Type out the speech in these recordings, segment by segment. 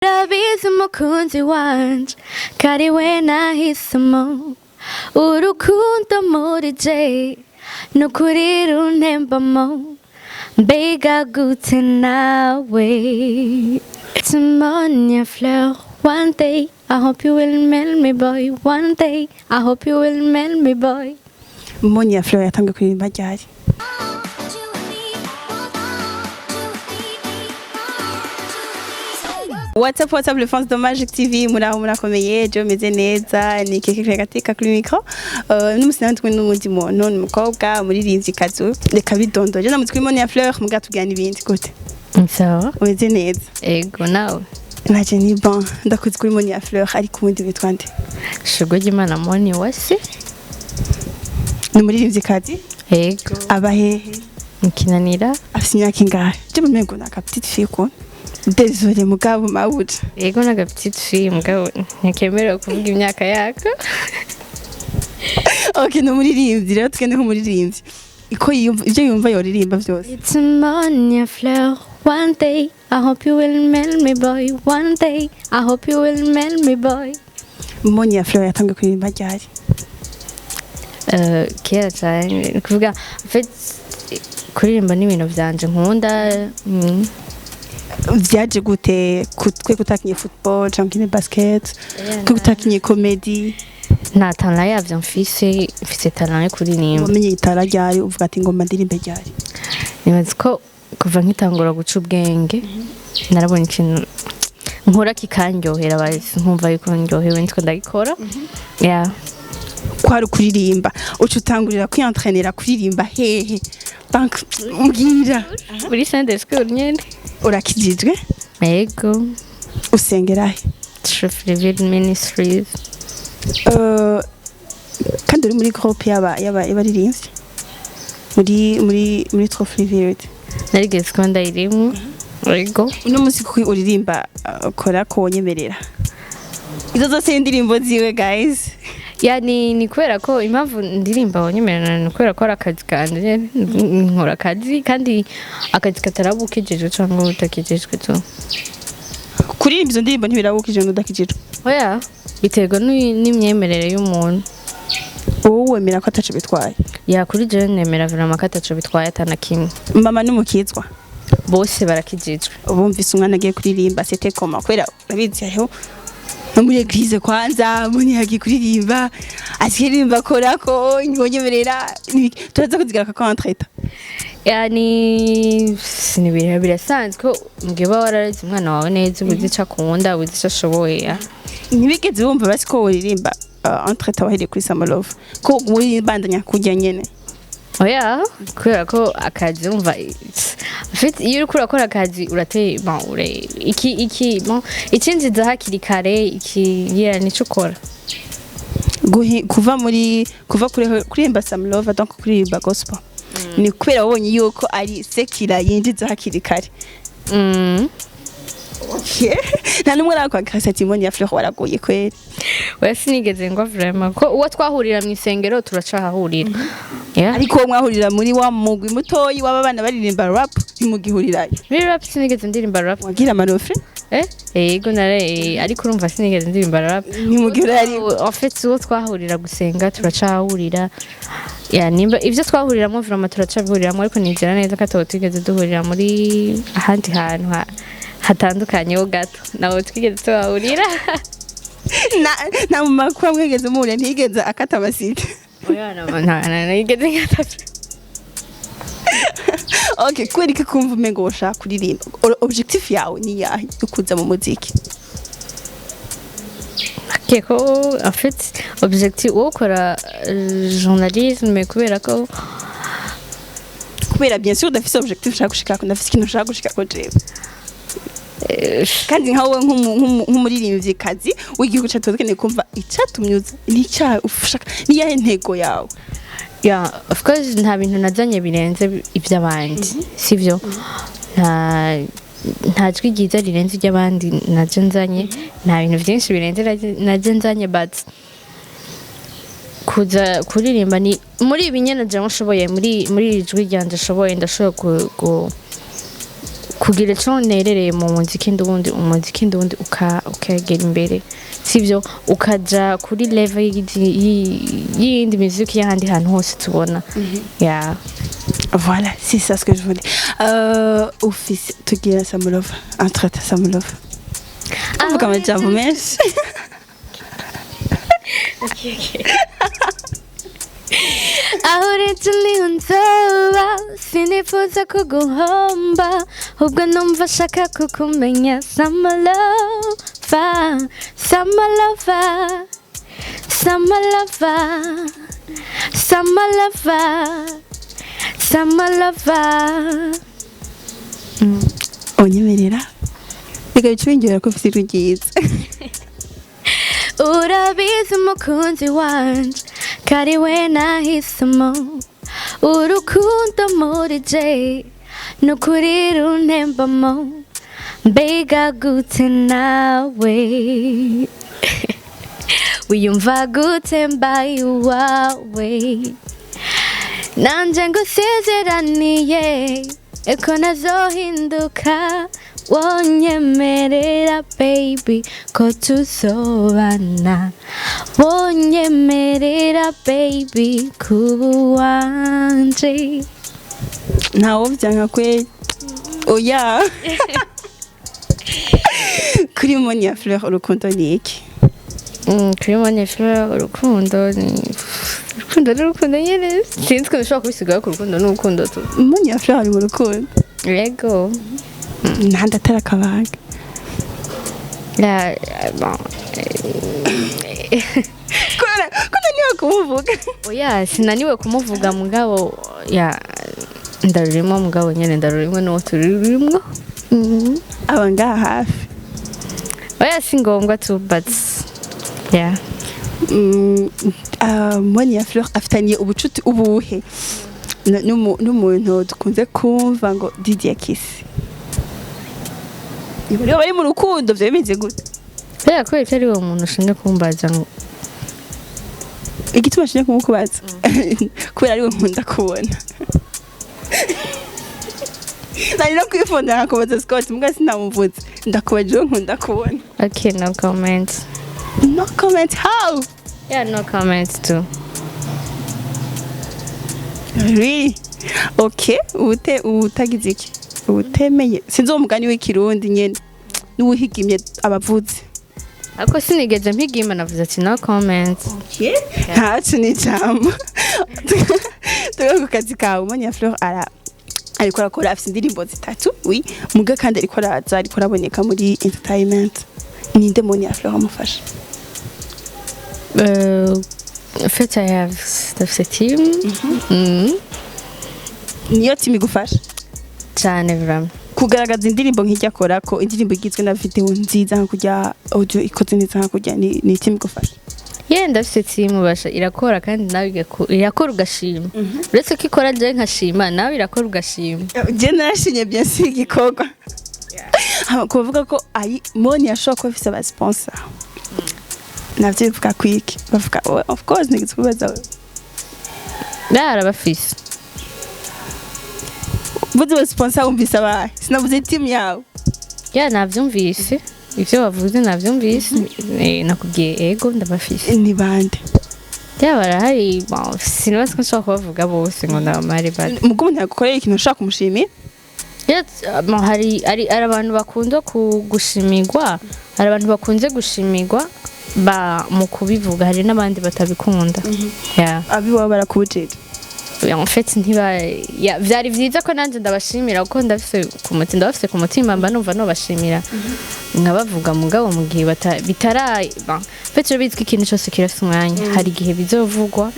Urabizi umukunzi wanje kari we nahisemo, urukundo muri je nukuri runtembamo, mbega gute nawe. Monia Fleur, one day I hope you will marry me, boy. One day I hope you will marry me, boy. Monia Fleur yatangiye kuririmba ryari? What's up, what's up, les fans de Magic TV? Muraho, murakomeye? Je meze neza, ni Keke Gateka kuri micro. N'umusi nawe twe n'umundi muntu, ni umukobwa umuririmbyi kazu. Reka bidondoje namutse kuri Monia Fleur, muga tugana ibindi gute? Sawa. Umeze neza? Ego, nawe? Naje ni bon, ndakuzi kuri Monia Fleur, ariko ubundi witwa nde? Shugwe ry'Imana Moni Wasi. Ni umuririmbyi kazi? Ego. Aba hehe? Mukinanira. Afise imyaka ingahe? Je mumengo ni aka petite fille ko. Désolé mugabo mabuja. Ego, naga petite fille, mugabo ntikemerewe kuvuga imyaka yako. Okay, ni umuririmbyi rero, tugende nk'umuririmbyi. Iko yiyumva, ibyo yumva yoririmba byose. It's Monia Fleur. One day I hope you will marry me, boy. One day I hope you will marry me, boy. Monia Fleur yatangiye kuririmba ryari? Kera cyane, ni kuvuga en fait kuririmba ni ibintu vyanje nkunda. Vyaje gute? Twe kutakinye football canke ukine basket, twe kutakinye comedy? Nta talent yavyo mfise, mfise talent yo kuririmba. Wamenye itara ryari, uvuga ati ngomba ndirimbe ryari? Nibaza ko kuva nkitangura guca ubwenge narabonye ikintu nkora kikanryohera, basi nkumva yuko ndyohewe nitwo ndagikora, yeah. Kwari kuririmba, uca utangurira kwientrenera kuririmba hehe? Donc mbwira. Muri Sunday school nyene. Urakijijwe? Ego. Usengera he? Truth Revealed Ministries. Kandi uri muri groupe y'abaririmbyi muri Truth Revealed? Narigeze kuba ndayirimwo, ego. Uno munsi kuko uririmba kora ko wonyemerera, izo zose indirimbo ziwe, guys. Ya, ni kubera ko impamvu ndirimba wanyemerera ni kubera ko ari akazi kanje nyene. Nkora akazi, kandi akazi kataraba ukijijwe cyangwa utakijijwe tu. Kuririmba izo ndirimbo ntibirabukije ngo udakijijwe? Oya, biterwa n'imyemerere y'umuntu. Wowe wemera ko ataco bitwaye? Ya, kuri jewe nemera vraiment ko ataco bitwaye atana kimwe. Mama n'umukizwa? Bose barakijijwe. Bumvise umwana agiye kuririmba, c'était comment? Kubera urabizi hariho no muri église kwanza muni yagiye kuririmba, akiririmba kora ko wonyemerera, turaza kuzigaruka ko entre. Ya, ni ibintu birasanzwe ko mugihe uba warareze umwana wawe neza, uba uzi ico akunda, uba uzi ico ashoboye, ya. Ntibigeze bumva basi ko uririmba entre wahereye kuri Samolove, ko bandanya kurya nyene? Oya, kubera ko akazi, umva, en fait iyo uriko urakora akazi urateye, bon, ure iki bon icinjiza hakiri kare, iki yeah, nico ukora. Kuva muri kuva kuri kuririmba Samolove, donc kuririmba gospel, ni kubera wabonye yuko ari sekira yinjiza hakiri kare? Okay. Nta n'umwe arakwakira ati Monia Fleur waragoye kweri? Oya, sinigeze ngo vraiment ko uwo twahurira mu isengero turacahahurira, yeah. Ariko uwo mwahurira muri wa mugwi mutoyi w'aba bana baririmba rap ntimugihurirayo? Muri rap sinigeze ndirimba rap. Wagira amarofre? Yego, nare ariko urumva sinigeze ndirimba rap. Ntimugihurirayo? En fait uwo twahurira gusenga turacahahurira, ya, nimba ivyo twahuriramo vraiment turacabihuriramo, ariko nizera neza ko atabo twigeze duhurira muri ahandi hantu hatandukanye ho gato, nabo twigeze tuhahurira. Na mu makuru mwigeze muhurira, ntiyigeze akata amasite? Oya, nigeze nkata. Okay, kubera iki kumva umengo woshaka kuririmba? Objectif yawe ni yahe yo kuza mu muziki? Keko en fait objectif wo ukora journalisme kubera ko Kubera bien sûr udafise objectif ushaka gushikako, ndafise ikintu ushaka gushikako jewe. Kandi nka wowe nk'umuririmvyikazi w'igihugu cacu, dukeneye kumva icatumye uza, n'icya ushaka, niyahe ntego yawe? Yeah, of course nta bintu nazanye birenze iby'abandi, sivyo? Nta jwi ryiza rirenze iry'abandi naje nzanye, nta bintu byinshi birenze naje nzanye, but kuza kuririmba ni muri ibi nyene jewe nshoboye, muri iri jwi ryanje nshoboye, ndashoboye ku Kugira ico nerereye mu muziki ndundi, umuziki ndundi ukegera imbere, sivyo? Ukaja kuri level y'iyindi muziki y'ahandi hantu hose tubona, yeah. Voilà, c'est ça ce que je voulais. Office, tugira Samulova, entre Samulova. Kuvuga amajambo menshi. Okay. Aho uretse niho nzoba, sinifuza kuguhomba, ubwo numva ashaka kukumenya. Samalova, Samalova, Samalova, Samalova, Samalova. Unyemerera reka bice bingera ko ufite ijwi ryiza. Urabizi umukunzi wanje kari we nahisemo, urukundo muri je nukuri runtembamo. Mbega gute nawe wiyumva gute mbaye uwawe? Nanje ngusezeraniye eko nazohinduka, wonyemerera baby ko tuzobana, wonyemerera baby kuba uwanje. Ntawo byanka kweli, oya. Kuri Monia Fleur, urukundo ni iki? Kuri Monia Fleur, urukundo ni urukundo, ni urukundo nyene. Sinzi ko nshobora kubisigaho ku rukundo, ni urukundo tu. Monia Fleur ari mu rukundo? Yego. Ntandi atari akabanga. Ya, bon. Kubera ko naniwe kumuvuga. Oya, sinaniwe kumuvuga, mugabo ya ndarurimo, mugabo nyene ndarurimo n'uwo tururimwo. Aba ngaha hafi? Oya, si ngombwa tu, but yeah. Monia Fleur afitaniye ubucuti ubuhe n'umuntu dukunze kumva ngo Didier Kiss? Niba bari mu rukundo vyo bimeze gute? Kubera ko ari uwo muntu ushinzwe kumbaza ngo Igituma nshinzwe kumukubaza, kubera ariwe nkunda kubona. Nari no kwifondera nkakubaza Scott, mbwa sinamuvuze, ndakubaza uwo nkunda kubona. Okay, no comment. No comment how? Yeah, no comment too. Really? Okay, ute utagize iki, utemeye, sinzi uwo mugani w'ikirundi nyene, n'uwuhigimye abavuzi. Ariko sinigeze mpigima, navuze ati no comment. Okay. Ntacu n'ijambo. Tuga ku kazi kawe. Monia Fleur ara ariko arakora, afite indirimbo zitatu, oui, muga kandi ariko araza, ariko araboneka muri entertainment. Ninde Monia Fleur amufasha? En fait, I have ndafise team. Niyo team igufasha? Cyane vraiment. Kugaragaza indirimbo nk'ijya akora, ko indirimbo igizwe na video nziza nka kurya, audio ikoze neza nka kurya, ni team igufasha? Yeah, ndafise team basha irakora, kandi nawe irakora ugashima. Uretse ko ikora je nkashima, nawe irakora ugashima. Je narashinye bien sûr igikorwa. Hama kuvuga ko ayi Moni ashobora kuba afise aba sponsor, navyo bivuga kwiki? Bavuga, oh, of course nigeze kubaza wewe. Barabafise. Mvuze aba sponsor wumvise abahe? Sinavuze team yawe. Yeah, navyumvise. Ivyo wavuze navyumvise. Nakubwiye ego, ndabafise. Ni bande? Yeah, barahari. Bon, sinibaza ko nshobora kubavuga bose ngo ndabamare, but Mugo umuntu yagukorera ikintu ushaka kumushimira. Yes, bon, hari abantu bakunda gushimirwa, hari abantu bakunze gushimirwa ba mu kubivuga, hari n'abandi batabikunda. Yeah. Abiwabo barakubujije? En fait ntiba ya, vyari vyiza ko nanje ndabashimira, kuko ndafise ku mutima, ndabafise ku mutima, mba numva nobashimira nkabavuga, mugabo mu gihe bitara bon, en fait urabizi ko ikintu cyose kirafise umwanya. Hari igihe bizovugwa,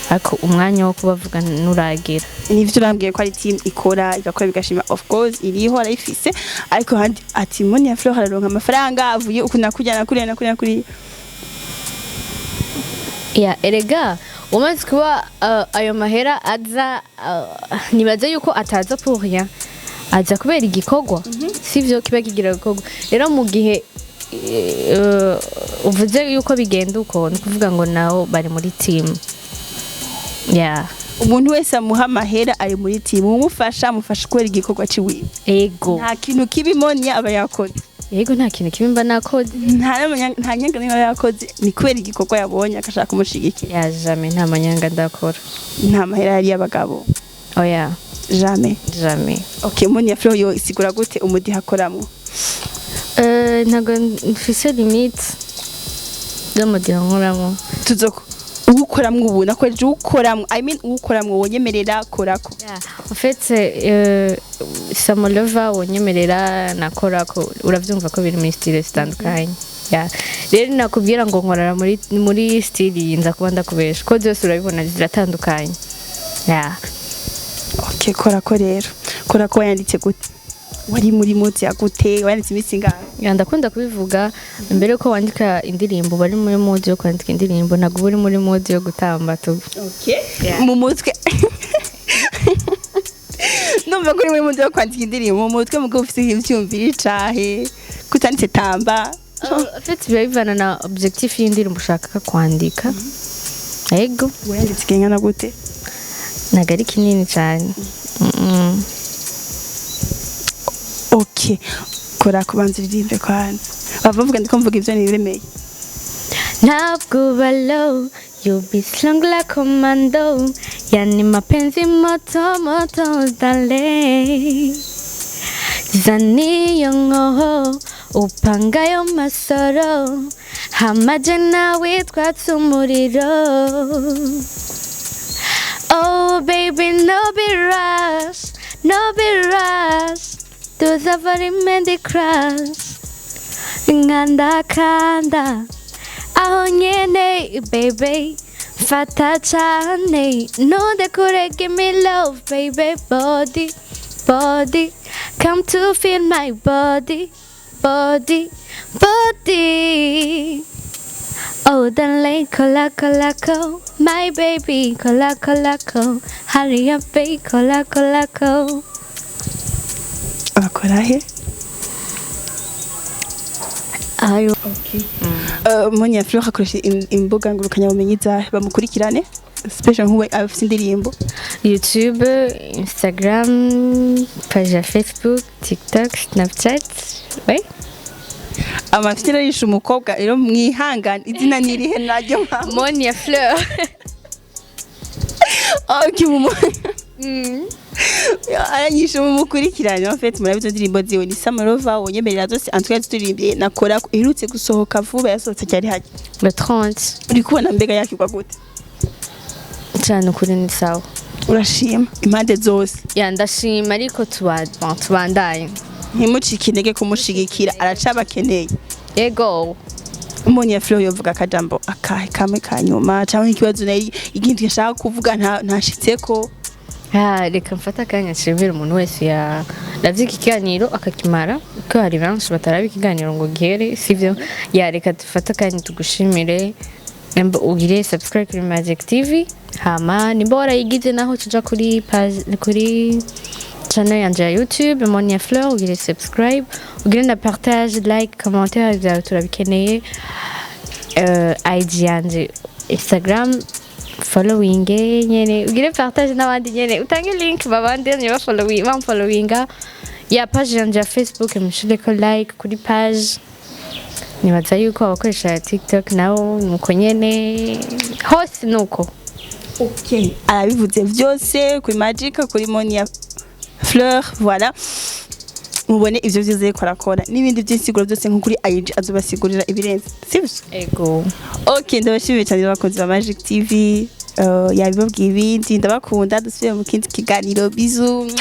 ariko umwanya wo kubavuga nturagera. Nivyo bambwiye ko ari team ikora, igakora bigashima. Of course iriho, arayifise, ariko handi ati Monia Fleur araronka amafaranga avuye uku nakurya nakuriya nakuriya nakuriya. Ya, erega umaze kuba ayo mahera aza, nibaza yuko ataza pour rien, aza kubera igikorwa, sivyo? Kiba kigira gukorwa. Rero mu gihe uvuze yuko bigenda uko, ni ukuvuga ngo nabo bari muri team, yeah. Umuntu wese amuha amahera ari muri team, umufasha amufasha kubera igikorwa ciwiwe. Ego. Nta kintu kibi Monia aba yakoze. Yego, nta kintu kibi mba nakoze. Nta nyanga niba yakoze, ni kubera igikorwa yabonye akashaka kumushigikira. Ya, jamais, nta manyanga ndakora. Nta mahera yari y'abagabo? Oya. Jamais? Jamais. Okay, Monia Fleur yo isigura gute umudiha akoramwo? Ntabwo mfise limite z'umudiho nkoramo. Tuzoko uwukoramwo ubu nakoreje uwukoramwo, I mean uwukoramwo wonyemerera korako. Yeah. En fait, Samolova wonyemerera nakora ko uravyumva ko biri muri style zitandukanye. Yeah. Rero nakubwira ngo nkorera muri style iyi, nza kuba ndakubesha ko byose urabibona ziratandukanye. Yeah. Okay, korako rero, korako wayanditse gute? Wari muri mood ya gute? Wayanditse iminsi ingahe? Yeah, ndakunda kubivuga mbere yuko wandika indirimbo bari muri mood yo kwandika indirimbo, ntabwo uba uri muri mood yo gutamba tu. Okay. Yeah. Mu mutwe numva ko uri muri mood yo kwandika indirimbo, mu mutwe mugo ufite ivyumviro icahe kutanditse tamba? En fait, biba bivana na objectif y'indirimbo ushaka kwandika. Ego. Wayanditse ikingana gute? Ntabwo ari kinini cyane. Okay, kora kubanza uririmbe kwanza, bava bavuga ndiko mvuga ivyo niremeye. Ntabwo uba low, you be strong like commando, yani mapenzi moto moto dale. Zaniyo nkoho, upangayo masoro, hamaje nawe twatse umuriro. Oh baby, no be rush, no be rush, tuzavara imende crash. Nkanda kanda aho nyene baby, fata cyane nundekure, give me love baby, body body, come to feel my body body body. Oh darling, kola kola ko, my baby, kola kola ko, hurry up baby, kola kola ko. Bakora he? Ayo. Monia Fleur akoresha imbuga ngurukanabumenyi zahe bamukurikirane, special nk'uwe afite indirimbo? YouTube, Instagram, page ya Facebook, TikTok, Snapchat. Oui. Amafite arisha umukobwa rero mwihangane, izina nirihe naryo mpamvu? Monia Fleur. Okay, mumu aranyisha, mumukurikirane. En fait murabizo ndirimbo ziwe ni Samorova wonyemerera zose, en tout cas turirimbiye nakora iherutse gusohoka vuba, yasohotse cyari hajya? Le 30. Uri kubona mbega yakirwa gute? Cyane, ukuri ni sawa. Urashima impande zose? Ya, ndashima, ariko tuba bon, tubandanye. Ntimucike intege kumushigikira, aracabakeneye. Ego. Monia Fleur yovuga akajambo akahe kamwe ka nyuma cyangwa ikibazo nari ikintu yashaka kuvuga ntashitseko? Ah, reka mfate akanya nshimire umuntu wese yaravye iki kiganiro akakimara, ko hari benshi bataraba ikiganiro ngo gihere, sivyo? Ya, reka dufate akanya tugushimire. Nimba ugire subscribe kuri Magic TV, hama nimba warayigize naho tuja kuri page, kuri channel yanje ya YouTube Monia Fleur, ugire subscribe, ugire na partage, like, commentaire byawe turabikeneye. IG yanje Instagram following nyene, ugire partage n'abandi nyene, utange link babandi bafollowing bamfollowinga. Ya, page yanje ya Facebook mushireko like kuri page. Nibaza yuko abakoresha TikTok nabo nuko nyene, hose nuko. Okay, arabivuze byose kuri Magic, kuri Monia Fleur, voilà, mubone ivyo vyose ariko arakora n'ibindi by'insiguro byose nko kuri IG azobasigurira ibirenze, sivyo? Ego. Okay, ndabashimiye cyane abakunzi ba Magic TV, yabibabwiye ibindi. Ndabakunda, dusubire mu kindi kiganiro, bisous.